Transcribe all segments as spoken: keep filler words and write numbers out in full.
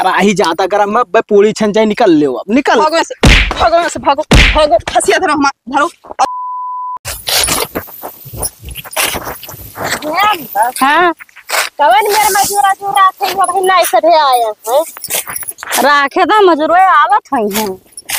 कड़ाही ज्यादा गरम है, बे पूरी छन जाए, निकल लेव अब, निकल। भागो यहाँ से, भागो यहाँ से, भागो, भागो, हंसिया धरो हमार, धरो। हाँ। कवन मेरे मजूरा जो रात है, वो भाई नाई सधे आया है। राखे तो मजूरो आवत है।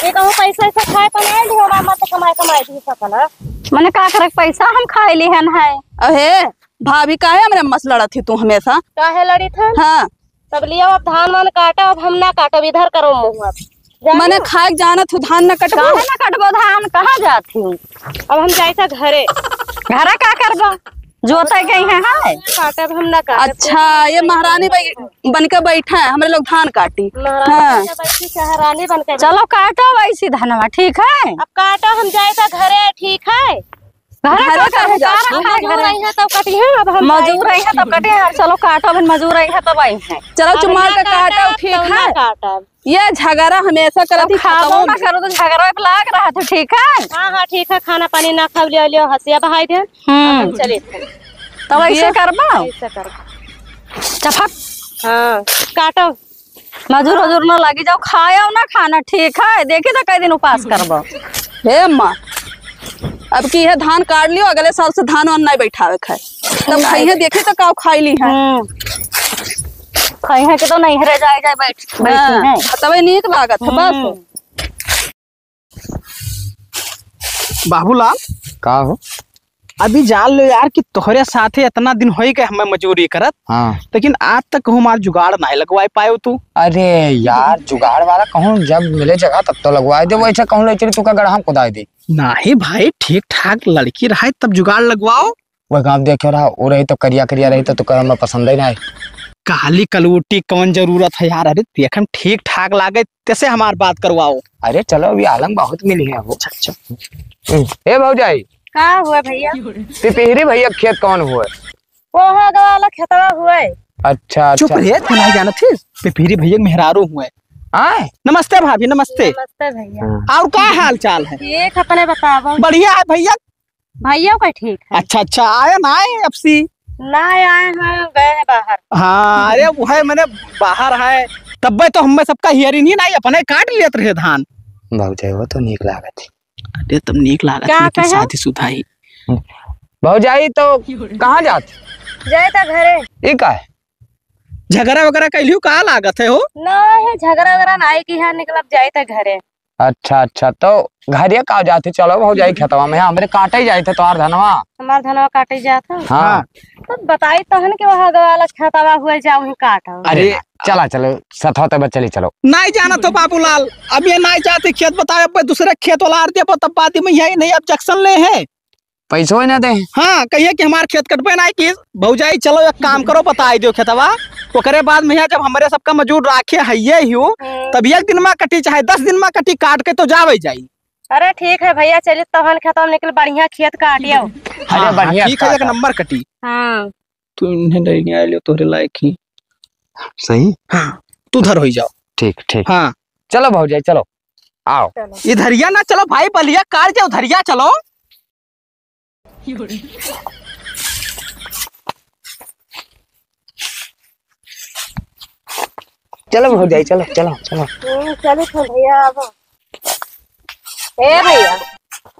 ये कहूँ पैसा ऐसा खाए पर नहीं लियो, ना मत कमाए, कमाए भी सकना। मने का करे, पैसा हम खाए लिहन है। अहे, भाभी, काहे हमरे मस लड़त ही तू हमेशा? काहे लड़ी था? हाँ। तब लियो, अब धान वान काटो, अब हम ना काटब, इधर करो मुँह अब। जानियो? मने खाए के जानत हूँ, धान ना कटबो। काहे ना कटबो धान, कहाँ जात हूँ? अब हम जाइत है घरे। घरे का करबो? जोते गई है, है? काटब हम ना काटब। अच्छा, ये महारानी बन के बैठा है, हमरे लोग धान काटी। महारानी हाँ। बन के बैठी, चाहे रानी बन के बैठी। चलो काटो वैसी धनवा, ठीक है? अब काटो, हम जाइत है घरे, ठीक है? घरे घरे का काहे करे, जात का हो? रखा है मजूर घरे? आई है तब कटी है, अब हम मजूर आई है तब कटी है, चलो काटो, अब मजूर आई है तब आई है। चलो अब चुमार ना के काटो, काटब, ठीक तब ना है? काटब। ये झगड़ा हमेशा करत तो ही खाबो खतम ना हो। करो तो झगड़ा पे लाग रहा था, ठीक है? हाँ, हाँ, ठीक है, खाना पानी ना खाओ, लियो, लियो, हंसिया बहाई दे। हम्म। अब हम चले थे। तब ऐसे ये करबो? ऐसे करबो। चफक। हाँ, काटो। मजूर उजूर ना लगी जाओ, खायो ना खाना, ठीक है? देखी तो कई दिन उपास करबो। हे अम्मा, अब की है धान काट लियो, अगले साल से धान वान नहीं बैठावे खाए। तब नहीं। खाई है, देखी तो का खाई ली है। हम्म। खाई है कि तो नहीं हरे जाए, जाए बैठ, बैठी हाँ, है। तबे नीक लागत है, बस। हम्म। बाबूलाल। का हो? अभी जान लो यार कि तोहरे साथे इतना दिन होई गए हमें मजूरी करत, हाँ। लेकिन आज तक कहूँ हमार जुगाड़ नाहीं लगवाए पायो तू। अरे यार, जुगाड़ वाला कहूँ जब मिले जगह तब तो लगवाए दे, वैसे कहूँ ले चली तू का गड़हा में कुदाए दे। नाहीं भाई, ठीक ठाक लड़की रहे तब जुगाड़ लगवाओ। वह गाँव देखे रहा, वो रही तो करिया करिया रही तो तुका हमें पसंद ही ना है। काली कलूटी कौन जरूरत है यार, अरे देखे में ठीक ठाक लागे, तैसे हमार बात करवाओ। अरे चलो, अभी आलम बहुत मिली है वो। अच्छा, अच्छा। हम्म, ए भौजाई। का हुआ भैया? पिपहिरी भैया के खेत कौन हुआ? वो है वाला खेतवा हुआ है। अच्छा, चुप अच्छा। रे, तू नहीं जानत थी? पिपहिरी भैया के मेहरारू हुआ है। आए? नमस्ते भाभी, नमस्ते। नमस्ते भैया। हाँ। और का हाल चाल है? ठीक, अपने बताओ। बढ़िया है भैया। भैया का ठीक है। अच्छा, अच्छा, आए ना आए अब सी? ना आए हैं, गए हैं बाहर। हाँ, अरे वो है, मैंने बाहर है, तब्बे तो हमें सबका हियरी नहीं ना, अपने काट लेत रहे धान। भौजाई, वो तो नीक लागत है। अरे, तब नीक लागत का है, लेकिन कहे? शादीशुदा ही। भौजाई, तो कहाँ जात? जाए ता घरे। ई का है? झगड़ा वगैरह कैलियो का लागत है हो? ना है, झगड़ा वगैरह ना है कि यहाँ निकलब, जाए ता घरे। अच्छा, अच्छा, तो घरे का जात है? चलो भौजाई, खेतवा में हमरे काटे जाए थे तोहार धनवा। हमार धनवा काटे जात है? हाँ। हाँ। तो बताई तहन के वहाँ वाला खेतवा हुआ जाओ ही काटो। अरे, अरे। चला, चलो, सथवा तब चली, चलो। नाहीं जाना तो बाबूलाल, अब ये नाहीं जाते खेत बताए, अब दूसरे खेत वाला आर दे, तब बाद में यही नहीं objection ले है। पैसो ही ना दे। हाँ, कहिए कि हमार खेत कटबे ना किस। भौजाई, चलो एक काम करो, बताई दियो खेतवा। ओकरे बाद में यहाँ जब हमरे सबका मजूर राखे हइये ही हो, हम्म। तब एक दिन में कटी चाहे दस दिन में कटी, काट के तो जावे जाई। अरे ठीक है भैया, चलिए तहन खेतवा में निकल बढ़िया खेत काटियो। अरे हाँ, बढ़िया हाँ, ठीक है, एक काटा। नंबर कटी। हाँ। तू इन्हें डैनिया लियो, तोहरे लायक ही। सही? हाँ, तू धर होई जाओ। ठीक, ठीक। हाँ। चलो भौजाई, चलो, आओ। चलो। इधरिया ना चलो भाई, बलिया कार जाओ, उधरिया चलो। चलो भौजाई, चलो, चलो, चलो। हम्म, चलो तो भैया, अब। ए भैया,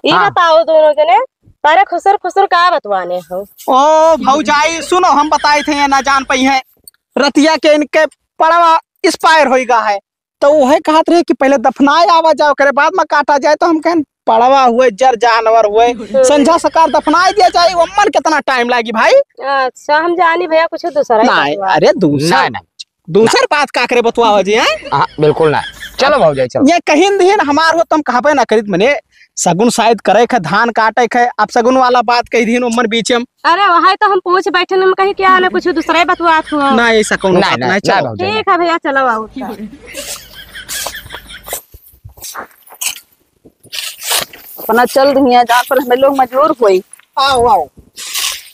ई हाँ। बताओ दोनों जने, तारे खुसर फुसर का बतवाने हो? ओ भौजाई, सुनो, हम बताए थे, ये ना जान पाई हैं। रतिया के इनके पड़वा expire होई गा है, तो उहे कहत रहे कि पहले दफनाए आवा जाओ, ओकरे बाद में काटा जाए। तो हम कहन, पड़वा हुए, जर जानवर हुए, हम्म। संझा सकार दफनाए दिया जाए, ओमन कितना time लागी भाई? अच्छा, हम जानी भैया कुछ दूसरा ही नहीं, बतवा। अरे दूसरा, नहीं, नहीं। दूसर बात का करे बतुआवा जी, हैं? हाँ, बिल्कुल ना। चलो भौजाई, चलो। ये कहिन दिहिन हमार हो, तुम कहबे ना करित, मने सगुन शायद करे खे, धान काटे खे, अब सगुन वाला बात कही दिहिन उमर बीच में। अरे, वही तो हम पूछ बैठे, हम कही क्या ना कुछ दूसरा ही बतुआत हुआ। ना, ऐसा कौनो नहीं, बात नहीं, नहीं, चलो। भौजाई, ठीक है भैया, चलो आओ। अपना चल रही है, जहाँ पर हमें लोग मजूर हुई। आओ, आओ।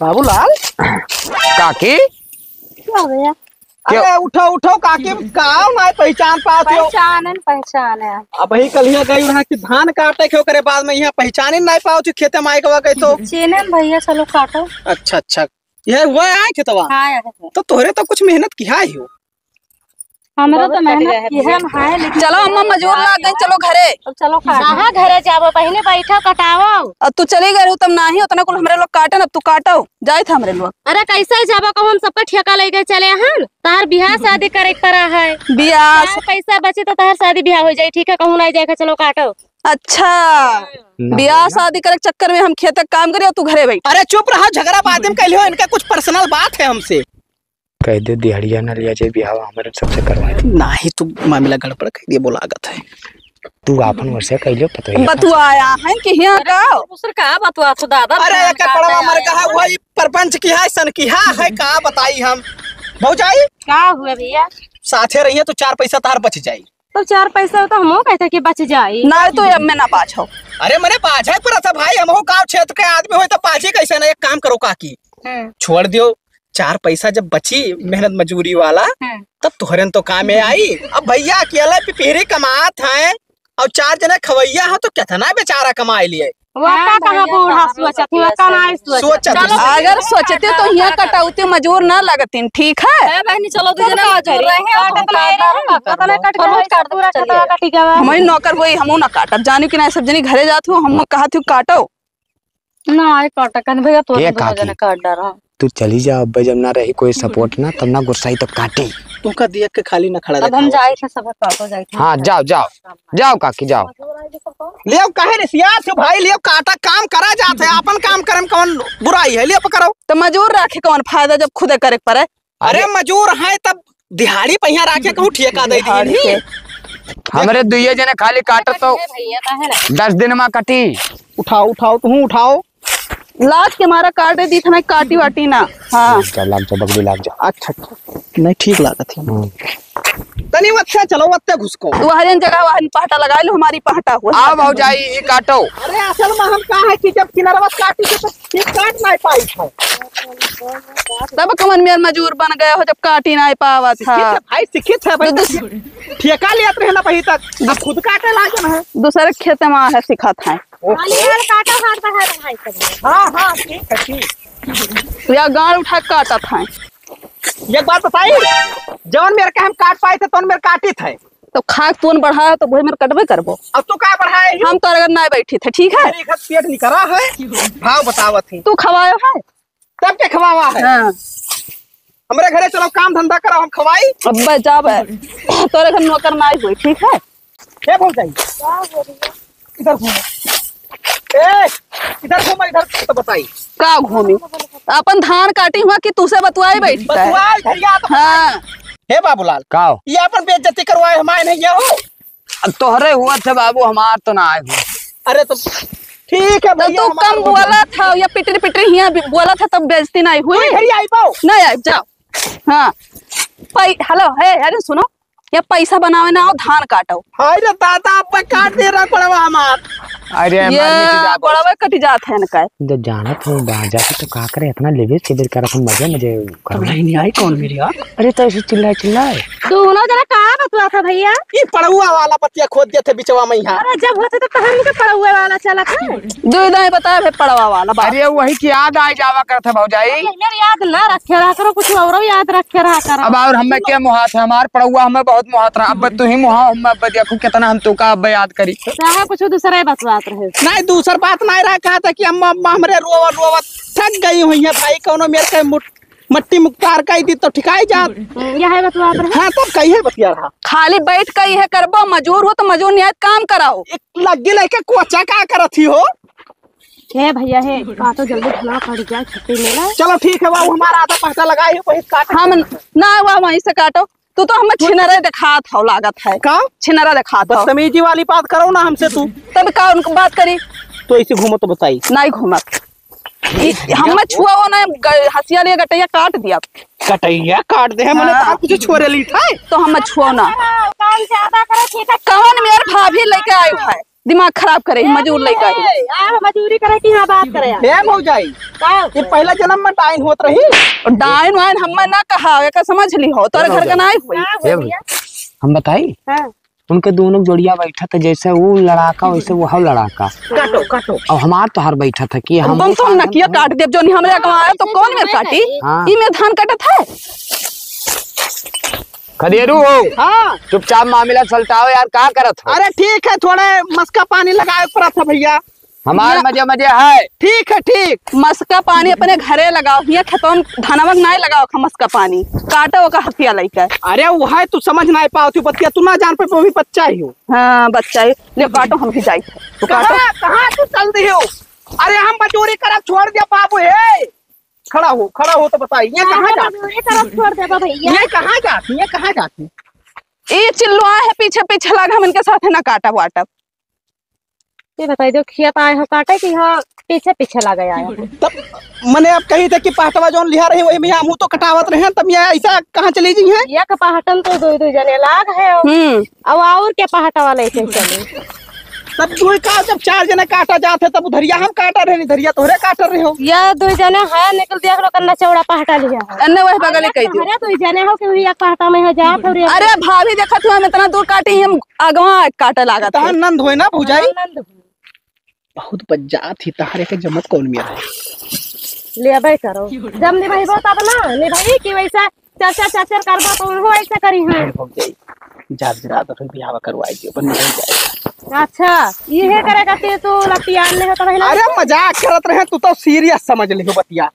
बाबूलाल। काकी? क्या भैया? क्यों? अरे उठो, उठो काकी, का नाई पहचान पात हो? पहचान है, पहचान है। अब ही कल यहाँ गई रहा कि धान काटे के, ओकरे बाद में यहाँ पहचान ही नाई पाओ थी, खेते में आए के वक्त तो। चीनन भैया, चलो काटो। अच्छा, अच्छा, यह हुआ है खेतवा? हाँ, यहाँ है। तो तोहरे तो कुछ मेहनत किया ही हो। हमरो तो मेहनत की है, हम है, लेकिन चलो अम्मा, मजूर लाग गए, चलो घरे। अब चलो काटो। कहाँ घरे जाबो बहिनी, बैठो कटाओ। अब तू चली गई रहू तब नाही, उतना कुल हमरे लोग काटन, अब तू काटो, जाइत है हमरे लोग। अरे कैसे जाबो कहूँ, हम सबका ठेका लेके चले हन, तहार बियाह शादी करे के परा है। बियाह चार पैसा बचे तो तहार शादी बियाह हो जाई, ठीक है, कहूँ नहीं जाए, चलो काटो। अच्छा, ना बियाह भैया। शादी करे के चक्कर में हम खेत के काम करी और तू घरे बैठ। अरे चुप रहा, झगड़ा बाद में कर लियो, इनका कुछ पर्सनल बात है हमसे। कह दे दिहड़िया न लिया जाए बियाह, हमरे सबसे करवाए। नाही, तू मामला गड़बड़ कर दिए, बोलागत है। तू आपन ओर से कह लियो, पता ही है। बतुआया है कि हियाँ का? दूसर का बतुआ तो दादा, अरे, धान एक काटा पड़वा मर आया गया है, है। वही परपंच की है, सन की है, है का बताई हम। भौजाई? का हुआ भैया? साथे रहिए तो चार पैसा तार बच जाई। तो चार पैसा तो हमहू कहते कि बच जाई। ना तो अब में ना बाझो। अरे मने बाझे पर था भाई, हमहू गाँव क्षेत्र के आदमी होई तो बाझी कैसे ना। एक काम करो काकी, हम्म। छोड़ दियो, चार पैसा जब बची मेहनत मजूरी वाला, हम्म। तब तोहरे तो काम में आई। अब भैया अकेले पिपीरी कमात है और चार जने खवैया है तो कितना बेचारा कमाए लिए। वो हाँ, का कहाँ भैया, बूढ़ा कहाँ सोचत ही, वो का नहीं सोचत। सोचत ही। अगर सोचते तो यहाँ कटौती मजूर ना लगतीन, ठीक है? ए बहनी, चलो, दू जने मजूर रहे हैं, काटत नहीं रहे, काटत नहीं, पूरा कटवा कटी गवा। हमारी नौकर होई, हमहू ना काटब, जानियो कि ना, सब जनी घरे जात हो, हम कहत हो काटो। ना, आए काटा कन भैया, तो ये दोनों काकी, जने काट डारा। तू चली जा, अब जब ना रही कोई सपोर्ट ना, तब ना गुस्साई तो काटी। तुमका देख के खाली ना खड़ा अब हम जाए थे, सब काटो जाए थे। हाँ, जाओ, जाओ, जाओ काकी, जाओ। लियो, काहे रे सियार से भाई, लियो, काटा काम करा जात है, आपन काम करे में कौन बुराई है, लियो पकड़ो। तो मजूर राखे कौन फायदा जब खुदे करे के पड़े? अरे अरे मजूर है तब दिहाड़ी पहिया राखे कहूँ ठेका दे दिहाड़ी दिए के। हमरे दुइये जने खाली काटत तो भैया, काहे ना? दस दिन में कटी। उठाओ, उठाओ, तुम उठाओ। लाज के मारा काटे दी था, काटी वाटी ना। हाँ। लाग जा, लाग जा, बगली लाग जा। अच्छा, अच्छा। नहीं, ठीक लागत है। हम्म। तनी वत्ते चलो, वत्ते घुसको। तू हरियन जगह वहन पहटा लगा लो, हमारी पहटा हुआ। आओ भौजाई, ये काटो। अरे असल में हम का है कि जब किनरवा काटी के तो ये काट नहीं पाई था। तब कमन मेर मजूर बन गया हो जब काटी नहीं पावा था। शिक्षित है भाई, शिक्षित है भाई। तो दूस- ठेका लेत रहे ना वही तक, अब खुद काटे लागे ना है। दूसरे खेत में है सिखात है। ओहो। खाली हाल काटा हाथ बढ़ा बढ़ाई सब। हाँ, हाँ, ठीक है, ठीक। या गाड़ उठा के काटत है। एक बात बताई, जौन मेरे के हम काट पाए थे, तौन मेरे काटी थे। तो खाक तून बढ़ाया तो वही मेरे कटबे करबो। अब तू का बढ़ाए ही? हम तो अगर ना बैठी थे, ठीक है? मेरी घर पेट निकरा है, भाव बतावत ही। तू खवायो है? तब के खवावा है? हाँ। हमरे घरे चलो, काम धंधा करो, हम खवाई। अब जाब है। तोरे घर नौकर ना हुई, ठीक है? हे भौजाई, इधर घूमो। ए, इधर घूमो, इधर तो बताई। का घूमी? अपन धान काटी हुआ कि तूसे बतुआई बैठी है? बतुआई भैया तो हाँ। हे बाबूलाल, का हो? ये अपन बेइज्जती करवाए हमारे नहीं ये हो? अब तोहरे हुआ थे बाबू, हमार तो ना आए हुआ। अरे तो ठीक है तो भैया, तू हमार कम हो बोला गया। था या पिटरी पिटरी हिया भी बोला था तब बेइज्जती नहीं हुई। तू इधर ही आई पाओ। नहीं आई, जाओ। हाँ। पै-, हेलो, हे, अरे सुनो, या पैसा बनावे ना आओ, धान काटो। हाय रे दादा, अब काट दे रहा पड़वा हमार। अरे, हमार ये मिट जात है। बड़वे कट जात है इनका। जब जानत हो बाजा के तो का करे, इतना लेबे चेबे करत हम मजे मजे अब करो। लाइन नहीं आई कौन मेरी यार? अरे तो ऐसे चिल्लाए चिल्लाए। दोनों जना का बतुआ था भैया? ई पड़ुआ वाला बतिया खोद देते बिचवा में यहाँ। अरे जब होते तो तहन के पड़ुआ वाला चला था। दो दाएं बता भे पड़वा वाला बात। अरे वही की याद आ जावा करत है भौजाई। मेरे याद ना रखे रहा करो, कुछ और याद रखे रहा करो। अब और हमें क्या मुहात है, हमार पड़ुआ हमें बहुत मुहात रहा। अब तू ही मुहा, हम अब देखो कितना हम तू का अब याद करी। चाहे कुछ दूसरा ही बतवात रहे। नहीं, दूसर बात नहीं रहा, कहा था कि अम्मा, अम्मा हमरे रोवत रोवत थक गई हुई है भाई, कौनो मेरे के मुट-, मट्टी मुख्तार कही दी तो ठिकाई जात। हम्म, यह है बतवात रहे। हाँ, तब कही है बतिया रहा। खाली बैठ के यह करबो, मजूर हो तो मजूर नियत काम कराओ। एक लग्गी लेके कोचा का करत ही हो? हे भैया, हे, का तो जल्दी भला कर जाए, छुट्टी मिला। चलो ठीक है, बाबू, हमारा आधा पैसा लगाई हो, वही काट। हम ना, वह वहीं से काटो। तू तो हमें छिनरे दिखात हो, लागत है। का? छिनरा दिखात हो। बदतमीजी वाली बात करो ना हमसे तू। तब का उनको बात करी? तो ऐसे घूमो तो बताई। नहीं घूमत। ई, हम्मे छुआ हो ना, ग-, हंसिया लिए गटैया काट दिया। गटैया काट दे, मैंने हाँ। तो कुछ छोरे ली था। तो हम्मे छुआ ना। काम ज्यादा करे, ठीक है। कौन मेर भाभी लेके आयो है? दिमाग खराब करे, मजूर लेके आयो। ए, आ मजूरी करे कि यहाँ बात करे? ए भौजाई, का? ये पहला जन्म में डाइन होत रही। डाइन वाइन हम्मे ना कहा, एका समझ ली हो, तोरे घर का ना आई हुई। का हो ए भैया? हम बताई? हाँ। उनके दोनों जोड़िया बैठा था, जैसे वो लड़ाका वैसे वो लड़ाका। काटो, काटो। और हमार तो हर बैठा था कि हम तुम तो नकिया काट देब, जो नहीं हमरे अगवा आया तो कौन मेर काटी? हाँ। ई में धान काटत है। खदेरू हो। हाँ। चुपचाप मामला सलटाओ यार, का करत हो? अरे ठीक है, थोड़े मस्का पानी लगाए पड़ा था भइया। हमार या- मजे मजे है। ठीक है, ठीक। मस्का पानी अपने घरे लगाओ, हियाँ खेतवा में धनवा के नाहीं लगाओ खा मस्का पानी। काटो ओका हथिया लइके। अरे वो है, तू समझ नाहीं पावत हो बतिया, तू ना जान पे, वो भी बच्चा ही हो। हाँ, बच्चा ही। ले काटो, हम भी जाई। तू काटो। कहाँ, कहाँ तू चल दियो? अरे हम मजूरी करब छोड़ दिया बाबू हे। खड़ा हो, खड़ा हो तो बताई, ये कहाँ जात? मजूरी करब छोड़ देबा भइया। ये कहाँ जात? ये कहाँ जात? ये चिल्लो आए है पीछे पीछे लाग, हम इनके साथ है ना काटब वाटब। ये बताई दो, खेत आए हो काटे कि हाँ पीछे पीछे लागे आए हो? तब मने आप कही थे कि पहटवा जौन लिहा रहे वही में हमहू तो कटावत रहे, तब ये ऐसा कहाँ चली जी हैं? एक पहटन तो दो दो जने लाग है। हम्म। अब और के पहटवा लेके चली? तब तू का जब चार जने काटा जात है तब उधरिया हम काटा रहे, इधरिया तोहरे काटा रहे हो। ये दो जने है निकल दिया करो कन्ना चौड़ा पहटा लिया है। अन्ने वह बगल अरे कह दियो। अरे दो जने हो कि वही एक पहटा में है जात हो रे। अरे भाभी देखत हो हम इतना दूर काटी हम अगवा काटे लागत तहार है। नंद होए ना भौजाई? हाँ, नंद होए। बहुत बज्जात ही तहारे के जमत कौन मेरा है? लेबे करो। जब निभाइबो तब ना, निभाई कि वैसा चर्चा चर्चा करबो तो उहो ऐसा करी हैं। अरे भौजाई, जात जरा तो फिर बियाह करवाई दियो, बन हो जाए। अच्छा, ये करे खातिर तू लतियान ले हो तो बहिना? अरे मजाक करत रहे, तू तो सीरियस समझ लिहो बतिया।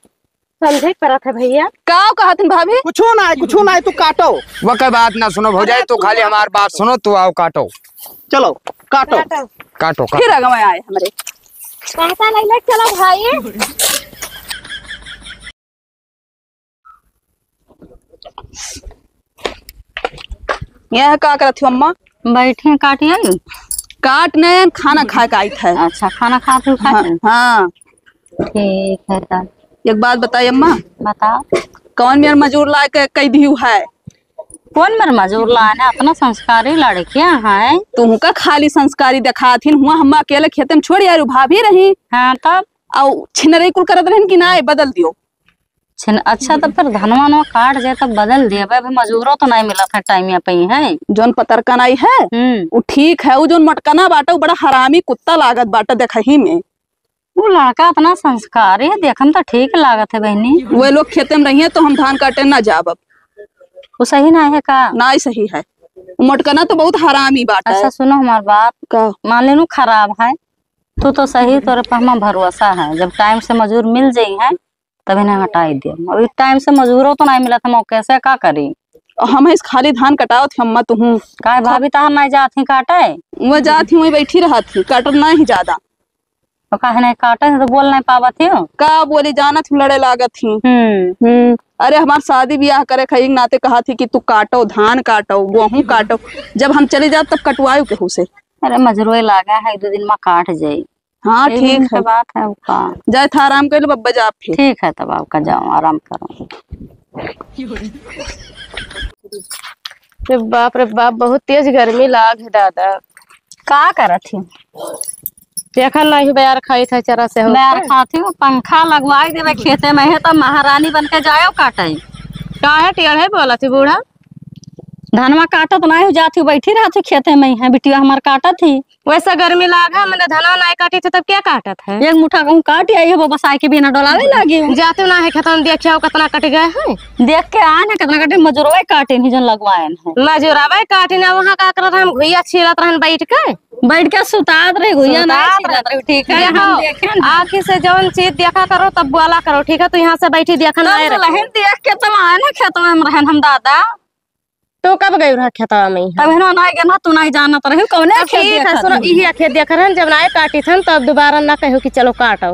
समझे करत है भइया। का कहत हन भाभी? कुछो ना, कुछो ना, तू काटो। वके बात ना सुनो भौजाई, अरे तू तू खाली हमार बात सुनो, तू आओ काटो। चलो, काटो। काटो। काटो, काटो। फिर अगवा आए हमरे। कहता नहीं ले, चलो भाई। यह का करत हो अम्मा? बैठे काट आई। काट नहीं, खाना खाए के आई थे। अच्छा, खाना खात हो, खात हाँ, हो? हाँ। ठीक है तब। एक बात बताई अम्मा। बताओ। कौन मेर मजूर लाए के कई दिहु है? कौन मेर मजूर लाए ना, अपना संस्कारी लड़कियां हैं। तुहका खाली संस्कारी देखात हिन, हुआ हम अकेले खेते में छोड़ यार भाभी रही। हाँ तब। और छिनरई कुल करत रहन कि ना, बदल दियो। छिन-, अच्छा, तब फिर धनवा नवा काट जाए, तब बदल देबे। अभी मजूरो तो नहीं मिलत है, टाइम यहाँ पे ही है। जौन पतरका नाई है, हम्म। उ ठीक है, उ जौन मोटकना बाटे, उ बड़ा हरामी कुत्ता लागत बाटे देखही में। उ लड़का इतना संस्कारी है, देखम तो ठीक लागत है बहनी। वे लोग खेते में रहिए तो हम धान काटे ना जाब अब। उ सही ना है का? ना ही सही है, उ मोटकना तो बहुत हरामी बाटे। अच्छा सुनो हमार बात, का? मान लेनु खराब है, तू तो सही, तोरे पर हमार भरोसा है, जब टाइम से मजूर मिल जाई है, तबे ना हटाई दे। अभी टाइम से मजूरो तो नहीं मिलत, हम कैसे का करी? हम इस खाली धान कटावत ही अम्मा, तुहूँ। काहे भाभी तहार नहीं जात ही काटे? वो जात ही, वहीं बैठी रहत ही, काटत नहीं ज्यादा। तो काहे नहीं काटे ही, तो बोल नहीं पावत ही हो? का बोली, जानत ही लड़े लागत ही। हम्म। हम्म। अरे हमार शादी ब्याह करे खाई नाते कहा थी कि तू काटो, धान काटो, गोहूँ काटो, जब हम चली जाब तब कटवायु केहू से? अरे मजूरो लागा है, एक दो दिन में काट जाई। हाँ, एक ठीक दिन के है। बात है, वो का। जाए था आराम कर लो, बब्बा जा फिर। ठीक है, तब आपका जाओ, आराम करो। रे बाप रे बाप, बहुत तेज गर्मी लाग है दादा। का करत ही? देखा नहीं, बयार खाई था चरा से हो। बयार खाती हूँ, पंखा लगवाई देवे खेते में है, तब महारानी बन के जायो काटे। काहे टेढ़े बोलत ही बूढ़ा? धनवा काटत नहीं हूँ, जाती हूँ, बैठी रहती हूँ खेते में ही है, बिटिया हमार काटत ही। वैसा गर्मी लागा, मने धनवा नाय काटी थे, तब क्या काटत है? एक मुठा कहूँ काट आई है, वो बसाई के बिना डोलावे लागी हूँ। जातू ना है खेतन, देखियो कितना कट गए हैं। देख के आन है, कितना कटे, मजूरवे काटे नहीं, जन लगवाएन है। मजूरवे काटे ना, वहाँ का करत हम घुइया छीलत रहन बैठ के। बैठ के सुतात रहे, घुइया ना सुतात छीलत रहे, ठीक है, देखो, हम देखेन। आँखी से जौन चीज देखा करो, तब बोला करो, ठीक है? तू यहाँ से बैठी देखन तब नहीं रहे। दुल्हन देख के तब आए ना खेतवा में रहन हम दादा। तू कब गई रहा खेतवा में? तब हिनो ना गए ना, तू नहीं जानत रही, कौने तो खेत ठीक है, देखत सुनो, रही? इही खेत देख रहन, जब नाय काटी थन, तब दोबारा ना कहो कि चलो काटो।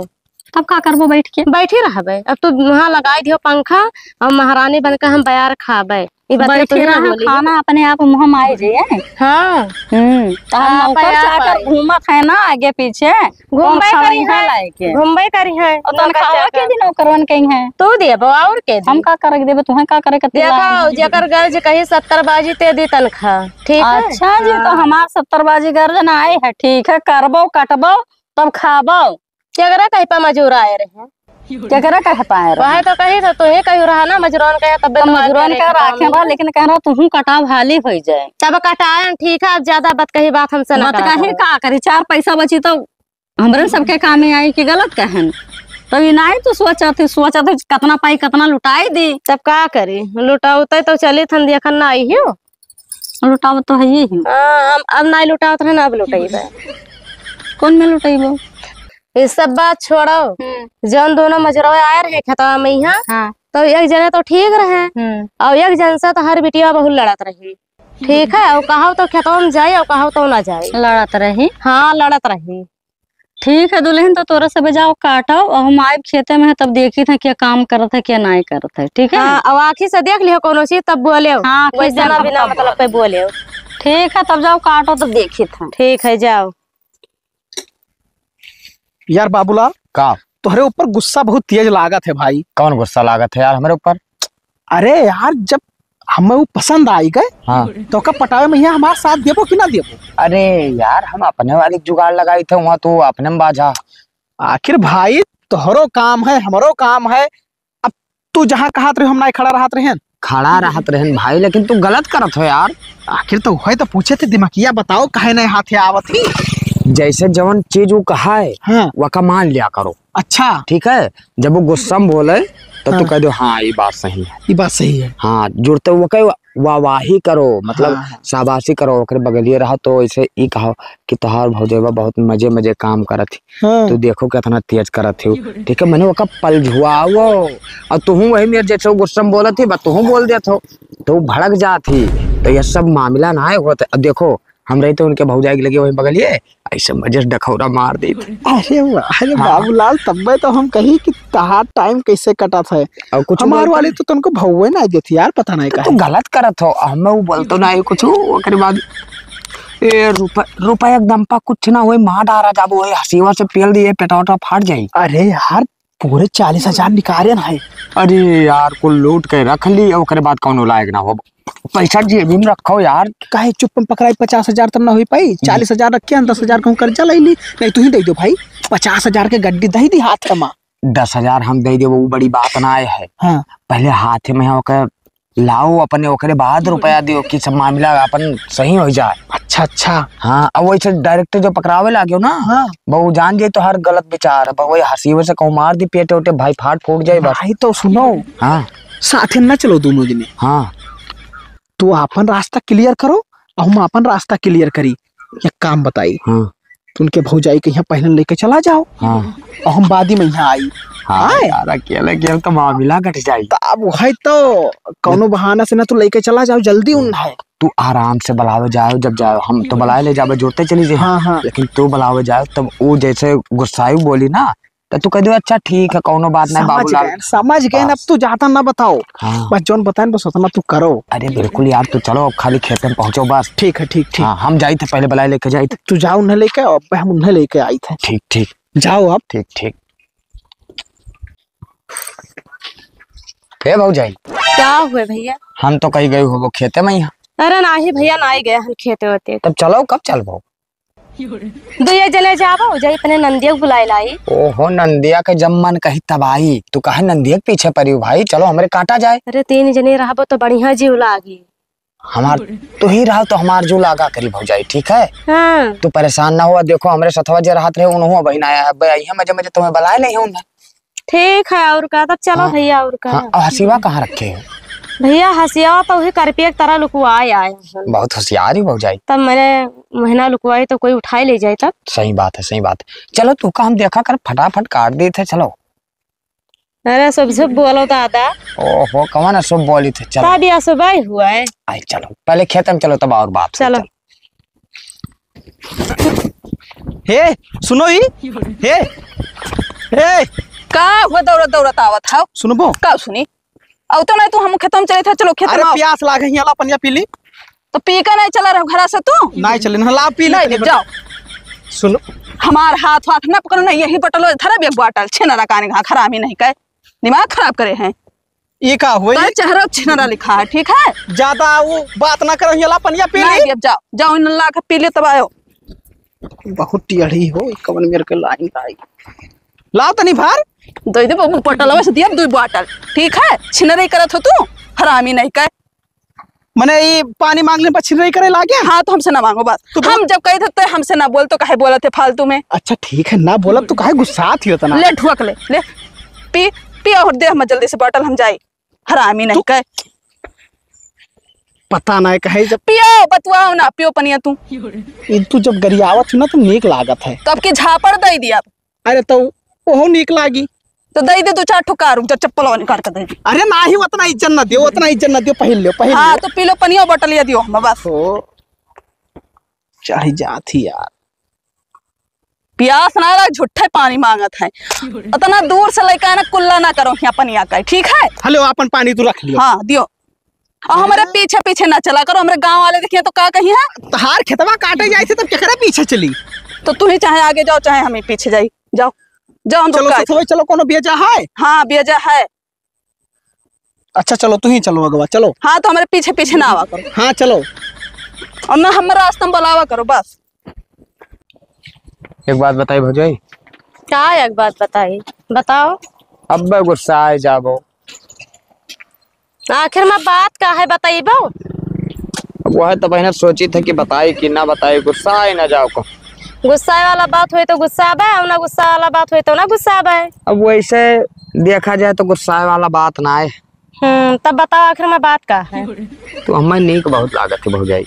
तब का करबो बैठ के? बैठी रहबे। अब तू वहाँ लगाई दियो पंखा, और महारानी बन के हम बयार खाबे। ई बात तो बैठी तुझे ना रहा, बोली। खाना अपने आप मुँह में आई जाए। हाँ। हम्म, तो हम हाँ, नौकर बयार चाकर पाई। घूमत है ना आगे पीछे। घूमबे कौन करी खवैहा है, लायक है? घूमबे करी है। और नौकर तनखावा के चाकर। भी नौकरवन के ही है। तू देबो और के दी? हम का करे के देबे, तुहें का करे के देखो, तिलान है? जेकर गर्ज कही सत्तर बाजी ते दी तनखा, ठीक है? अच्छा जी, तो हाँ। हमार सत्तर बाजी गर्ज ना आए है, ठीक है, करबो, कटबो, तब खाबो। केकरा कहे पा मजूर आए रहे? केकरा कहे पाए रहे? वहे तो कही तो, तुहे कही रहा ना, मजूरन कहे तब तो तो मजूरन आए रहे का खेतवा राखे में। बा, लेकिन कह रहा तुहू कटाव हाली होई जाए। तब कटाएन, ठीक है, अब ज्यादा बतकही बात हमसे ना बतकही करा करो। का करी, चार पैसा बची तो हमरे सबके कामे आई कि गलत कहन? तो ई नाई तू सोचत ही, सोचत ही कितना पाई, कितना लुटाई दी। तब का करी, लुटाउते तो चली थन, देखन ना आई हो। लुटावत तो हइये ही। हाँ, हम अब नाहीं लुटावत रहे ना, अब लुटइबे। कौन में लुटइबो? ये सब बात छोड़ो। हम्म। जौन दोनों मजरवा आए रहे खेतवा में यहाँ, हाँ। तो एक जने तो ठीक रहे, हम्म। और एक जन से तो हर बिटिया बहुत लड़त रही। ठीक है, और कहो तो खेतवा में जाई और कहो तो ना जाई। लड़त रही। हाँ, लड़त रही। ठीक है दुल्हन, तो तोरा सब जाओ काटो, और हम आइब खेते में, तब देखी थे क्या काम करत है, क्या नाहीं करत है, ठीक है? हाँ, अब आँखी से देख लियो कोनो चीज, तब बोले। हाँ, आँखी से वैसे ना देख बिना तब मतलब पे बोले। ठीक है, तब जाओ काटो, तब देखी थे। ठीक है, जाओ। यार बाबूलाल, का? तोहरे ऊपर गुस्सा बहुत तेज लागत है भाई। कौन गुस्सा लागत है यार हमरे ऊपर? अरे यार, जब हमें वो पसंद आई गए, हाँ। तो ओका पटावे में यहाँ हमार साथ देबो कि ना देबो? अरे यार, हम अपने वाली जुगाड़ लगाई थे, वहाँ तू अपने में बाझा। आखिर भाई, तोहरो काम है, हमरो काम है। अब तू जहाँ कहत रहे, हम नाहीं खड़ा रहत रहेन। खड़ा रहत रहेन भाई, लेकिन तू गलत करत हो यार। आखिर तो वही तो पूछे थे, दिमागिया बताओ, काहे नाहीं हाथे आवत ही? जैसे जवन चीज वो कहा है, हाँ। वका मान लिया करो। अच्छा। ठीक है, जब वो गुस्सा में बोले, तो तू हाँ। कह दो, "हाँ, ये बात सही है।" ये बात सही है। हाँ, जुड़ते वो कहे, "वाहवाही करो", मतलब, हाँ, हाँ। शाबाशी करो, ओकरे बगलिए रहो, तो ऐसे ई कहो कि "तोहार भौजैबा बहुत मजे मजे काम करत ही। हाँ। तू देखो कितना तेज करत ही।" ठीक है, मने ओका पलझुआवो, और तुहूँ वही मेरे जैसे गुस्सा में बोलत ही, बस तुहूँ बोल देत हो, तो वो भड़क जात ही। तो ये सब मामला ना होत। अब देखो, हम रही तो उनके भौजाई के लगे वही बगलिए, ऐसे मजे से डखौरा मार देत। अरे वाह, अरे हाँ। बाबूलाल, तब्बे तो हम कही कि तहार टाइम कैसे कटत है। और कुछ हमार बोलते वाली नहीं। तो तुमको भौवे ना देती यार, पता नहीं तो काहे। तू गलत करत हो, हमें वो बोलतो ना है कुछ, ओकरे बाद ए रुपया, रुपया एकदम पा कुछ ना होई, मार डारा जाबो, वही हसीवा से पेल दिए, पेटा उटा फाट जाई। अरे यार, पूरे चालीस हजार निकारे ना है। अरे यार, कुल लूट के रख ली, ओकरे बाद कौनो लायक ना हो। पैसा जेबी में रखो यार। काहे चुप में पकड़ाई, पचास हजार तब ना होई पाई? हम्म। चालीस हजार रखे हैं, दस हजार कहूँ कर्जा ले ली, नहीं तू ही दे दो भाई, पचास हजार के गड्डी दे दी हाथ मा। दस हजार हम दे देबो, वो बड़ी बात ना आए है। हाँ। पहले हाथ में होकर लाओ अपने, ओकरे बाद रुपया दियो कि सब मामला अपन सही हो जाए। अच्छा, अच्छा। हाँ, अब वैसे direct जो पकड़ावे लाग्यो ना, हाँ। वो जान जाए तो हर गलत विचार, अब वही हसीवे से कहूँ मार दी पेटे उटे, भाई फाट फूट जाए बस। भाई तो सुनो, हाँ। साथे न चलो दोनों जने। हाँ। तू आपन रास्ता clear करो, और हम आपन रास्ता clear करी। एक काम बताई, हाँ। उनके भौजाई के यहाँ पहले लेके चला जाओ, हाँ। और हम बाद में यहाँ आई। हाँ आए? यार, अकेले अकेले तो मामला घट जाई। तो अब वही तो, कौनो बहाना से ना तू लेके चला जाओ, जल्दी उन है। तू आराम से बुलावे जाओ, जब जाओ हम तो बुलाए ले जावे, जोड़ते चली जाए। हाँ, हाँ। लेकिन तू बुलावे जाओ, तब वो जैसे गुस्साई बोली ना, तो तू कह दो, "अच्छा ठीक है, कौनो बात नहीं समझ बाबूलाल।" गए, समझ गए, बस। अब तू ज्यादा ना बताओ। हाँ। बस जौन बताएन, बस उतना तू करो। अरे बिल्कुल यार, तू चलो, अब खाली खेते में पहुँचो बस। ठीक है, ठीक, ठीक। हाँ, हम जाई थे, पहले बुलाए लेके जाई थे। तू जाओ उन्हें लेके, अब हम उन्हें लेके आई थे। ठीक, ठीक। जाओ आप। ठीक, ठीक। हे भौजाई। का हुए भैया? हम तो कहीं गए होबो खेते में यहाँ। अरे नाही भैया, नाही गए हम खेते होते। तब चलो, कब चलबो? दुए जने जाबो, जाई अपने नंदिया के बुलाए लाई। ओहो, नंदिया के जब मन कही तब आई। तू काहे नंदिया के पीछे पड़ी हो भाई? चलो हमरे काटा जाए। अरे तीन जने रहबो तो बढ़िया जीव लागी। हमार तू ही रहो तो हमार जीव लागा करी भौजाई, ठीक है? हाँ। तू परेशान ना हो, देखो हमरे सथवा जे रहत रहे उनहु अबहिन आया है, अबे आई है मजे मजे तुम्हें बुलाए ले हूँ ना। ठीक है, और का, तब चलो हाँ। भैया, और का? हाँ, और हसीवा कहाँ रखे हो? भैया, हसीवा तो वही करपिया की तरह लुकवाए आए हैं। बहुत होशियार ही भौजाई। तब मैंने महीना लुकवाई तो कोई उठाए ले जाए तब। सही बात है, सही बात है। चलो, तू का हम देखा कर, फटाफट काट देते, चलो। अरे, शुभ शुभ बोलो दादा। ओहो, कवन शुभ बोली थे, चलो। शादी अशुभ ही हुआ है। आई, चलो, पहले खेत में चलो, तब और बात हो, चलो। चलो। हे, सुनो ही। हे, हे। का हुआ दौड़त दौड़त आवत हौ? सुनबो? का सुनी? अउ तो नहीं तू हम खेतम चले थे, चलो खेत अरे में आओ। प्यास लागे हियाँ, ला पनिया पी ली। तो पी के नहीं चला रहो घरा से तू? नहीं चले, ना ला पी ले नहीं, तनी नहीं, बता। जाओ। सुनो। हमार हाथ वाथ ना पकड़ो, नहीं यही बटलो धरब एक बाटल, छेना रकाने घा खरामी नहीं कहे। दिमाग खराब करे हैं। ये का होई? तोर चेहरा छिनरा लिखा है, ठीक है? ज्यादा वो बात ना करो, ये ला पनिया पी नहीं, ले। अब जाओ, जाओ इन ला के पी ले तब आयो। बहुत टेढ़ी हो, कवन मेरे के लाइन लाई। लाओ तनी भर। दे दे बाबू, पटलवा से दिया दुई बोतल, ठीक है? छिनरई करत हो तू, हरामी नहीं कर। मने ये पानी मांगले पर छिनरई करे लागे? हाँ, तो हमसे ना मांगो बात। तो हम जब कहे थे, तो हमसे ना बोल, तो काहे बोलत है फालतू में? अच्छा ठीक है, ना बोलब तो काहे गुस्सात ही उतना? ले ढुक ले, ले। पी, पी और दे हम जल्दी से बोतल, हम जाई। हरामी नहीं तू कहे। पता नाहीं कहे जब पियो, बतुआओ ना, पियो पनिया तू। ई तू जब गरियावत हो ना तो नीक लागत है। तो अब की झापड़ दे दिया। अरे तो ओहो नीक लागी। तो दे दे दो चार ठो का, रुक जा, चप्पल निकाल के दे दे। अरे नाही, उतना इज्जत ना दियो, उतना इज्जत ना दियो, पहिन लियो, पहिन हाँ, लियो। तो पी लो पनिया, बटलिया दियो हम बस। ओ, चढ़ जात ही यार। प्यास ना लगे, झूठे पानी मांगत है। उतना दूर से लेके आना, कुल्ला ना करो यहाँ पनिया का, ठीक है? हेलो, अपन पानी तू रख लियो। हाँ, दियो। और हमरे पीछे पीछे ना चला करो, हमरे गांव वाले देखिए तो का कही है? तहार खेतवा काटे जाए थे तब केकरे पीछे चली? तो तू ही चाहे आगे जाओ, चाहे हम ही पीछे जाई। जाओ, जाओ, हम चलो, लोग का ससुरे चलो, कोनो बेजा है? हाँ, बेजा है। अच्छा, चलो, तू ही चलो अगवा, चलो। हाँ, तो हमरे पीछे पीछे ना आवा करो। हाँ, चलो। और ना हमरे रास्ता में बुलावा करो, बस। एक बात बताई भौजाई। का एक बात बताई? बताओ। अब गुस्सा आए जाबो। आखिर में बात का है, बताइबो? अब वह तो बहिना सोची थे कि बताई कि ना बताई, गुस्सा आए ना जाओ को। गुस्सा वाला बात होई तो गुस्सा आबे, और ना गुस्सा वाला बात होई तो ना गुस्सा आबे। अब वैसे देखा जाए तो गुस्सा वाला बात ना आए। हम्म, तब बताओ आखिर में बात का है? तू हमें नीक बहुत लागत है भौजाई।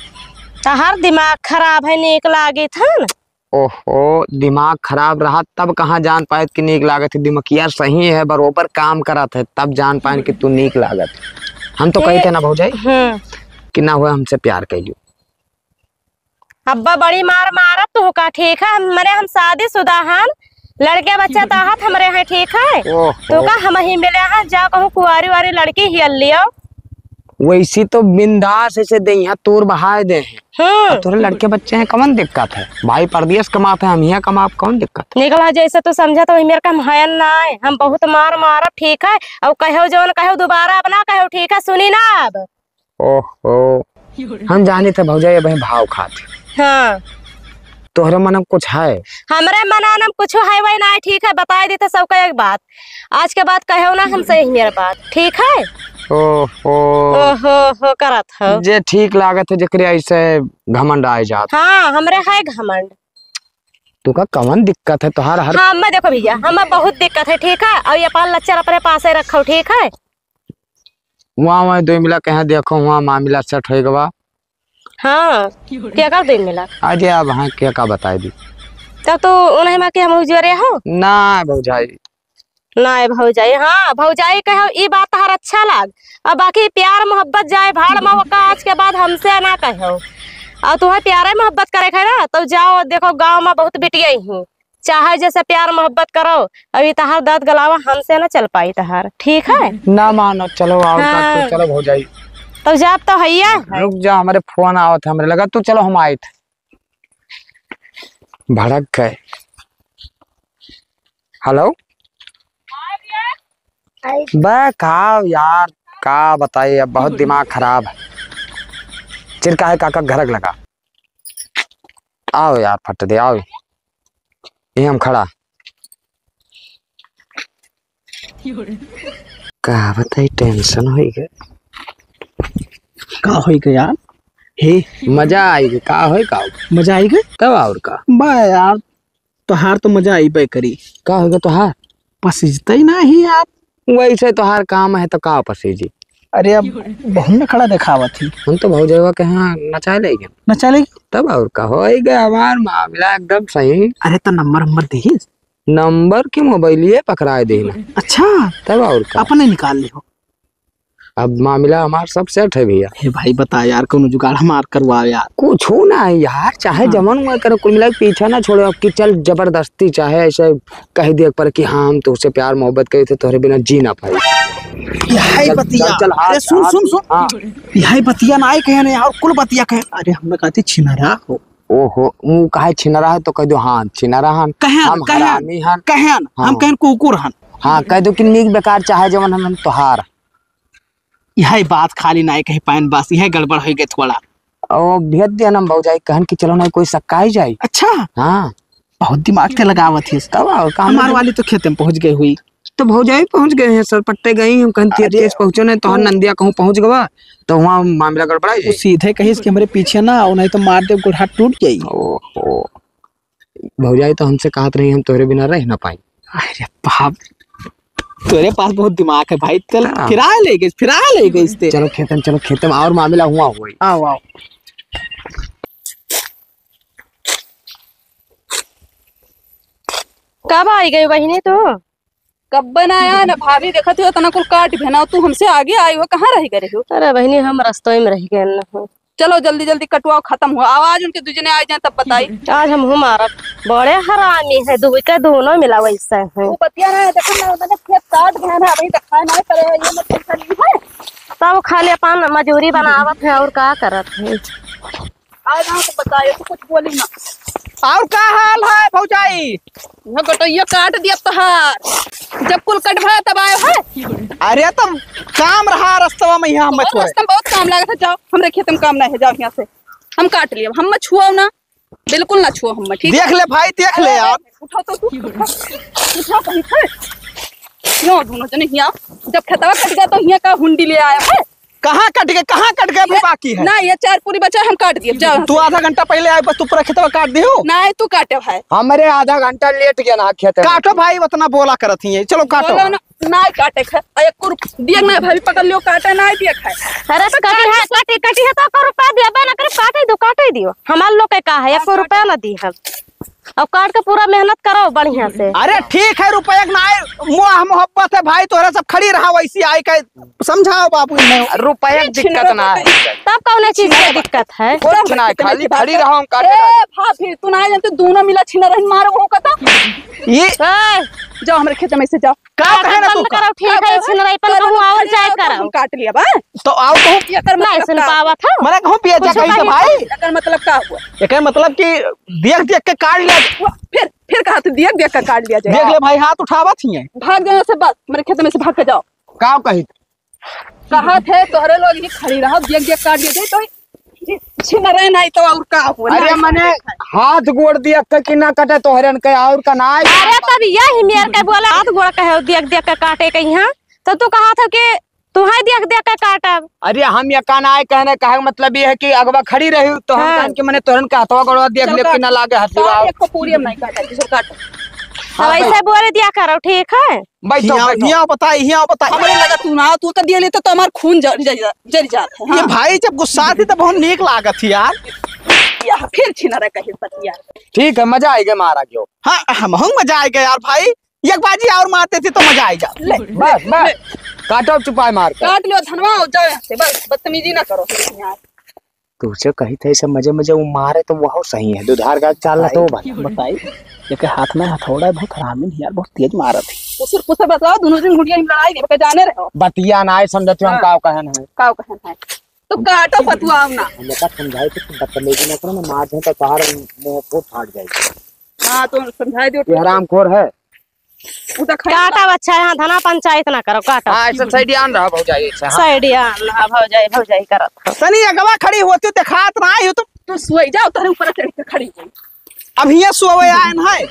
तहार दिमाग खराब है, नीक लागित है न? ओहो, दिमाग खराब रहा तब कहाँ जान पाए कि नीक लागत है। दिमकिया सही है, बरोबर काम करत है, तब जान पाए कि तू नीक लागत है। हम तो कही थे ना भौजाई हम्म। कि ना हुआ हमसे प्यार कर लियो। अब्बा बड़ी मार मारत तू का, ठीक है? हमरे हम शादीशुदा हन, लड़के बच्चे तो आहत हमरे हैं, ठीक है? ओहो। तो का हम ही मिले हैं, जा कहूँ कुआरी वारी लड़की हियल लियो। वैसी तो बिंदास ऐसे दे, यहाँ तोर बहाए दे हैं। हम्म। अब तोरे लड़के बच्चे हैं, कौन दिक्कत है? भाई परदेश कमाते हैं, हम यहाँ कमाब, कौन दिक्कत है? निकला जैसे तू समझा तो वही मेरे का हम हयन ना आए, हम बहुत मार मारब, ठीक है? और कहो जौन कहो दोबारा अब ना कहो, ठीक है? सुनी ना अब। ओहो, हम जानी थे भौजाई अब भाव खात। हाँ। तोहरे मन में कुछ है? हमरे मन में कुछ है वही ना, ठीक है? बताए दी थे सबका एक बात, आज के बाद कहो ना हमसे यही मेरे बात, ठीक है? ओहो। ओहो हो करत हो। जे ठीक लागत है जेकरे ऐसे घमंड आए जात। हाँ, हमरे है घमंड। तू का कवन दिक्कत है तोहार हर हाँ, मैं देखो भैया, हमें बहुत दिक्कत है, ठीक है? और ये पान लच्चर अपने पासे रखो, ठीक है? वहाँ, वहाँ दो मिला कहाँ देखो, वहाँ मामला सेट होए गवा। हाँ, क्या कर दो मिला? अरे अब हाँ, क्या का बताई दी? तब तो उन्हें मा के हम उजरे हो? ना भौजाई। ना ए भौजाई, हाँ, भौजाई कहो, ई बात तहार अच्छा लाग। अब बाकी प्यार मोहब्बत जाए भाड़ में, ओका आज के बाद हमसे ना कहो। और तुम्हें प्यारे मोहब्बत करे है ना, तो जाओ, देखो, गाँव में बहुत बिटिया ही, चाहे जैसे प्यार मोहब्बत करो। अभी तहार दर्द गलावा हमसे ना चल पाई तहार, ठीक है? ना मानो, चलो, आओ, हाँ। तो चलो भौजाई। तो जाब तो हैया है। रुक जा, हमरे फोन आवत है, हमरे लगा, तू चलो, हम आइत। भड़क गए। हेलो। बे, का यार, का बताई, अब बहुत दिमाग खराब है। चिर का है, काका घर लगा। आओ यार, फट दे, आओ। ये हम खड़ा। का बताई, टेंशन होई गए। का होई गए यार? हे। मजा आई गए, का होई का? मजा आई गए? तब और का? बा यार, तोहार तो मजा आईबे करी। का होई गए तोहार? पसीजते ही ना ही यार। वैसे तोहार काम है तो का पसीजी? अरे अब बहुत नखड़ा दिखावत ही। हम तो भौजवा के यहाँ नचाए ले गए। नचाए ले गए? तब और का, होई गए हमार मामला एकदम सही। अरे तो नंबर, नंबर दिहिस? नंबर के मोबाइलिए पकड़ाए देना। अच्छा। तब और का। अपने निकाल ले हो। अब मामला हमार सब सेट है भैया। हे भाई बता यार, कौनो जुगाड़ हमार करवाओ यार। कुछ हो ना है यार, चाहे हाँ। जमन हुआ करो, कुल मिला के पीछा ना छोड़ो, अब कि चल जबरदस्ती चाहे ऐसे कह दिया पर कि हाँ, हम तुझसे प्यार मोहब्बत करे थे, तोहरे बिना जी ना पाई। यही चल, बतिया। चल, चल, हाथ, अरे सुन, हाथ, सुन, सुन। हाँ। यही बतिया ना आए कहे ना यार, कुल बतिया कहे। अरे हम लोग कहते छिनरा हो। ओहो, मुँह काहे छिनरा है तो कह दो, हाँ, छिनरा हन। कहन, हम कहन, हरामी हन। कहन, हाँ। हम कहन कुकुर हन। हाँ, कह दो कि नीक बेकार चाहे जवन हन, हम तोहार। यही बात खाली नाय कह पाएन, बस यही गड़बड़ हो गए थोड़ा। ओ, भेज दिया ना भौजाई, कहन कि चलो ना कोई सक्का ही जाई। अच्छा। हाँ। बहुत दिमाग के लगावत हिस। तब और काम हमार में वाली तो खेते में पहुँच गई हुई। तो भौजाई पहुँच गए हैं, सरपट्टे गई, हम कहन तेज अरे। तेज पहुँचो नहीं, तोहर नंदिया कहूँ पहुँच गवा, तो वहाँ मामला गड़बड़ा वो जाई। सीधे कहिस कि हमरे पीछे ना आओ, नहीं तो मार दे, गोड़ हाथ टूट जाई। ओहो। भौजाई तो हमसे कहत रही, हम तोहरे बिना रह ना पाई। अरे बाप। तोरे पास बहुत दिमाग है भाई, कल हाँ। फिराए ले गइस, फिराए ले गइस ते। चलो खेतम, चलो खेतम, और मामला हुआ होई। आओ, आओ। कब आई गई बहिनी तू? कब बनाया ना भाभी, देखत हो तना कुल काट भेना, तू हमसे आगे आई हो, कहाँ रह गए हो? अरे बहिनी, हम रस्तों में रह गए न हो। चलो जल्दी जल्दी कटवाओ, खत्म हो। आवाज उनके दूजने आ जाए तब बताई। आज हम हूँ मारब। बड़े हरामी है, दुई के दोनों मिला वैसे हैं। वो बतिया ना है, देखो ना, मैंने खेत काट भेना है, अभी दिखाए ना करे, ये मत टेंशन नहीं है। तब खाली अपन मजूरी बनावत है और का करत है। आज हम तो बताए तो कुछ बोली ना। और का हाल है भौजाई? यह गटैया काट दिया तहार। जब कुल कट भया तब आयो है। अरे तो काम रहा रस्तवा में यहाँ मत तोहर रस्ता में बहुत काम लागत है, जाओ हमरे खेत में काम नहीं है, जाओ यहाँ से। हम काट लिया, हम मत छुआओ ना, बिल्कुल ना छुओ हम मत, ठीक है? देख ले भाई, देख ले यार। उठाओ तो तू, उठाओ, उठाओ कहीं से। क्यों दोनों जने यहाँ, जब खेतवा कट गया तो यहाँ का हुंडी ले आया है? कहाँ कट गए, कहाँ कट गए, अभी ये बाकी है? ना, ये चार पूरी बचा, हम काट दिए, जाओ। तू आधा घंटा पहले आए, बस तू पूरा खेतवा काट दियो। ना, तू काटे भाई। हमरे आधा घंटा लेट गया ना खेत में। काटो भाई, उतना बोला करत ही है, चलो काटो। बोलो ना, ना काटे है, आ, एको रुप-, दिए ना भाभी, पकड़ लियो, काटे ना दिए है। अरे तो कटी है, कटी, कटी है तो एको रुपया दिया, बे ना करे, काटे दो, काटे दियो। हमार लोग के का है, एको रुपया ना दी हम। अब काट के पूरा मेहनत करो बढ़िया से। अरे ठीक है, रुपया के नाय, मोह मोहब्बत है भाई, तोहरा सब खड़ी रहा वैसी आए के समझाओ बाबू इन्हें। रुपया के दिक्कत ना है। तब कौन चीज की दिक्कत है? कुछ ना है, खाली खड़ी रहो, हम काटे ए, ना। भाभी, तू ना जानते, दोनों मिला छिनरहिन मारो हो कता। ये ए, जाओ हमरे खेत में से जाओ। का काटल कहे ना तू बंद का? करो, ठीक है, छिनराई पन कहूँ और जाए करो। काट लिया बा। तो आओ कहूँ। एकर नहीं मतलब सुन का हुआ? पावत हो। मने कहूँ पिया जा कुछ कहीं से भाई। भाई। एकर मतलब का हुआ? एकर मतलब कि देख देख के काट लिया। वो फिर, फिर कहा तू देख देख के काट लिया जाए। देख ले भाई, हाथ उठावत ही है। भाग जाने से बस, मेरे खेत में से भाग के जाओ। का कही? कहा थे तोहरे लोग ही खड़ी रहो, देख देख काट लिया जाए तो छिनरे नहीं तो और का हुआ? अरे नहीं मने खाए। हाथ गोड़ देख के कि ना कटे तोहरन के और का ना आए। अरे तब यही मेर के बोला, हाथ गोड़ कहे देख देख के काटे के यहाँ, तो तू कहा था कि तू है देख देख के काटब। अरे हम ये का ना आए कहने, कहे का मतलब ये है कि अगवा खड़ी रही तो हम हाँ। कहन कि मने तोहरन के हथवा गोड़वा देख चल ले कि काट। ना लागे हथवा। काट, एक को पूरी हम नहीं काटा, दूसरा काट। तो हाँ, ऐसे बोले दिया करो, ठीक है? बैठो, हियाँ, बैठो। हियाँ बताई, हियाँ बताई। हमरे लगा तू ना, तू का दिया लेता तो हमार खून जर, जर, जर जात है, ये हाँ। भाई जब गुस्सा थी तब बहुत नीक लागत थी यार। या फिर छिनरा कहे बतिया। ठीक है, मजा आएगा मारा क्यों? हाँ, हम हम मजा आएगा यार भाई। एक बाजी और मारते थे तो मजा आएगा। ले, बस, ले, बस। ले। काटो चुपाई मार के। काट लो धनवा, जाओ यहाँ से, बस बदतमीजी ना करो यार। तुझे कही थे ऐसे मजे मजे वो मारे तो वह सही है, दुधार गाय चाल तो भाई। भला। बताई, जेके हाथ में हथौड़ा है, बहुत हरामी नहीं यार, बहुत तेज मारत है। कुसुर कुसुर बतलाओ, दोनों दिन गुड़िया ही लड़ाई नहीं, बके जाने रहो। बतिया ना आए समझती हूँ, हम हाँ। काव कहन है। काव कहन है। तो काटो फतुआओ ना। हम का समझाए तो तुम बदतमीजी ना करो, मैं मार दूँ तो बाहर मुंह फूट फाट जाएगी। हाँ, तो समझाए दियो। ये हरामखोर है। उ त खैर काटा बच्चा, यहाँ धना पंचायत ना करो, काटा। हाँ, ऐसे सैडियान रहा भौजाई, ऐसे, हाँ। सैडियान रहा भौजाई, भौजाई करत हो। तनी अगवा खड़ी होती, देखात ना आई हो तो। तू सोई जाओ, तोरे ऊपर चढ़ के खड़ी होई। अब हियाँ सोवे आए न है।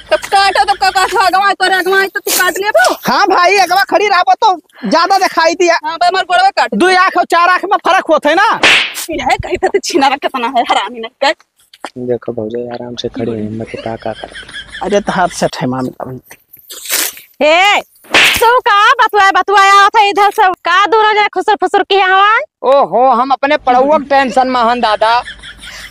तो काटा, तो का, का, का अगवा, तोरे अगवा, तो तू काट लेबो। हाँ भाई, अगवा खड़ी रहबो तो ज्यादा दिखाई दिया। हाँ, बे, हमार गोड़वा काट। दो आँख और चार आँख में फर्क होत है ना। यह कही था, तो छिनारा कितना है, हरामी नहीं कर। देखो भौजाई, आराम से खड़ी है, हिम्मत से का, का कर। अरे तो हाथ से ठे मामी अभी। ए, तू का बतुआ, बतुआ आवत है इधर से? का दोनों जने खुसर फुसर किहे हवा? ओहो, हम अपने पड़ौआ के tension में हन दादा।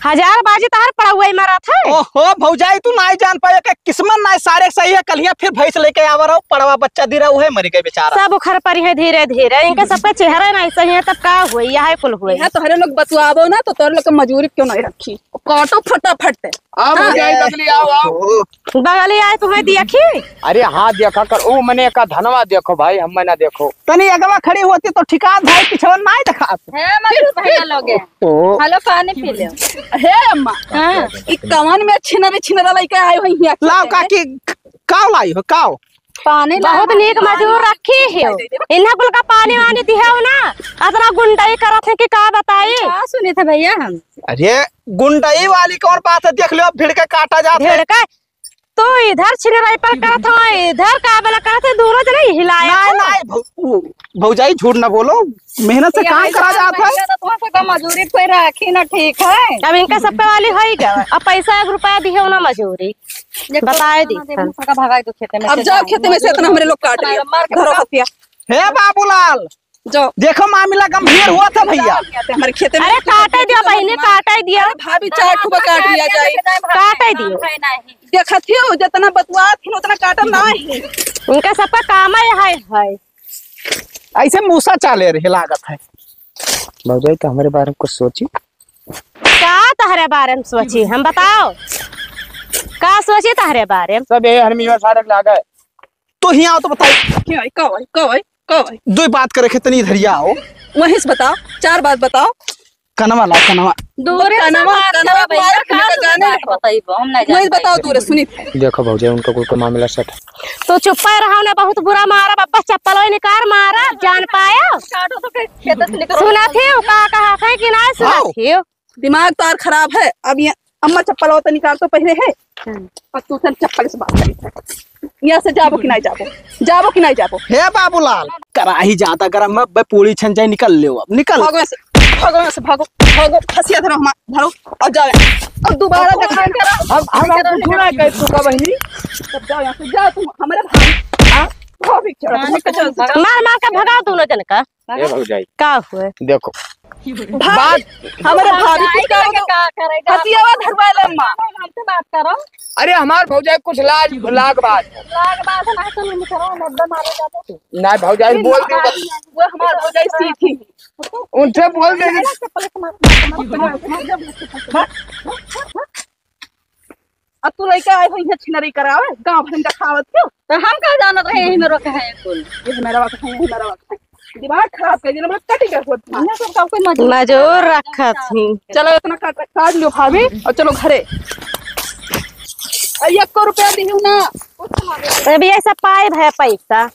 हजार बाजी तहार पड़ौआ ही मरत है। ओहो, भौजाई तू नाई जान पाए, के किस्मत नाई सारे सही है, कलिया फिर भैंस लेके आवा रहो, पड़वा बच्चा दी रहा, उहे मर गए बेचारा। सब उखर परी है धीरे धीरे, इनके सबके चेहरे नाई सही है, तब का हुई, यह कुल हुई। यह तोहरे लोग बतुआबो ना, तो तोहरे लोग के मजूरी क्यों नहीं रखी? काटो फटाफट। आओ हाँ। भौजाई, बगली आओ, आओ। बगली आए तुम्हें देखी। अरे हाँ, देखा कर, ओ मने का धनवा देखो भाई, हम ना देखो। तनी अगवा खड़ी होती तो ठिकान भाई, पिछवा नाई देखात। हे मजूर भैया लोगे। ओ। हेलो, पानी पी ले। हे अम्मा। हाँ। ई कवन में छिनरी छिनरा लेके आए हो हियाँ? लाओ काकी, काव लाई हो, काव? पानी बहुत लाना नीक है। मजूर रखी है। इन्हें कुल का पानी वानी दिहे हो ना, अतना गुंडई करत है कि का बताई। का सुने थे भैया हम? अरे गुंडई वाली कौन बात है, देख लो अब भिड़ के काटा जात है। भिड़ के? तू इधर छिनराई पर करत हो, इधर का वाला करत है, दोनों जने हिलाए नहीं, हो। नहीं, भौ-, वो, भौजाई झूठ ना बोलो, मेहनत से ये काम ऐसा करा जात है। तो तुमसे कम मजूरी कोई राखी ना, ठीक है? अब इनका सबका वाली होई गवा, अब पैसा एक रुपया दिहे ना मजूरी। ये बताए कोई दी ना दे, हम। मुँह का भगाई दो खेते में अब से, जाओ जाओ। खेते में से, इतना हमरे लोग काट लिया। मार के धरो भगाओ। हथिया। हे बाबूलाल, जो देखो, मामला गंभीर हुआ था भैया। हमारे खेते में अरे, काटे दियो बहिनी, काटे दियो। अरे, भाभी, चाहे खूब काट लिया जाए। काटे दियो। देखत हियो, जितना बतुआत हिन, उतना काटल ना है। उनका सबका काम है, है, है। ऐसे मूसा चाले रहे लागत है। भौजाई तो हमरे बारे में कुछ सोची। का तहरे बारे में सोची, हम बताओ, का सोची तहरे बारे में? सब ये हरमिया सारे लागे। तो हियाँ आओ तो बताई। के आई, का आई, का आई, का आई? दो बात करे के तनी इधरिया आओ। वहीं से बताओ, चार बात बताओ। कनवा लाओ, कनवा। दूरे से कनवा, बात कनवा करो भैया, मार के का निकल तू जाने बात दो। बताइबो, हम नहीं वहीं जानते। बताओ दूरे, सुनी। देखो भौजाई, उनका कुल का मामला सेट है। तू चुप्पा रहो ना, बहुत बुरा मारा, बप्पा चप्पल वही निकाल मारा, जान पाया। काटो तो फिर खेत से निकलो। सुनत ही हो, का कहा था कि नहीं सुनत आओ। ही हो? दिमाग तार खराब है। अब ये अम्मा चप्पल होता निकाल तो पहले है। हम्म। और तू चल चप्पल से बात करी। यहाँ से जाबो कि नहीं जाबो? जाबो कि नहीं जाबो? हे बाबूलाल, कराही जाता गरम में, बे पूरी छन जाए, निकल ले अब, निकल। भागो यहाँ से, भागो यहाँ से, भागो, भागो, फंसिया धरो हमार, धरो, और जाओ। और दोबारा देखा करो। हम, हम, हम कुछ ना कह चुका बहिनी। तब जाओ यहाँ से, जाओ तुम हमारे भाई। हाँ? भाभी, चलो, हाँ, तुम निकल चलो। मार मार के भगाओ दोनों जन का। ए भौजाई, का हुए? देखो, भाभी, बात हमारे भाभी कुछ भाभी कहो तो का करे, का हंसी आवाज हरवा ले अम्मा। हमसे बात करो। अरे हमार भौजाई कुछ लाज लाग बात। लाग बात ना, चलो निकलो, नब्बे मारे जाते। ना भौजाई बोल दे। वो हमार भौजाई सीखी। उनसे बोल दे। चप्पल से मार, मार, मार, मार, मार, मार। अब तू लइका आए हो, इहाँ छिनरी करावे, गाँव भर में देखावत क्यों? तो हम का जानत रहे, यही में रोके हैं कुल। यही में रोके हैं, यही में रोके हैं। दिमाग खराब कर दिया, मतलब कटिंग कर होत। इन्हें सब का कोई मजूर मजूर रखत ही। चलो, इतना काट, काट लियो भाभी, और चलो घरे। और एको रुपया दिहू ना। अभी ऐसा पाए भय पैसा।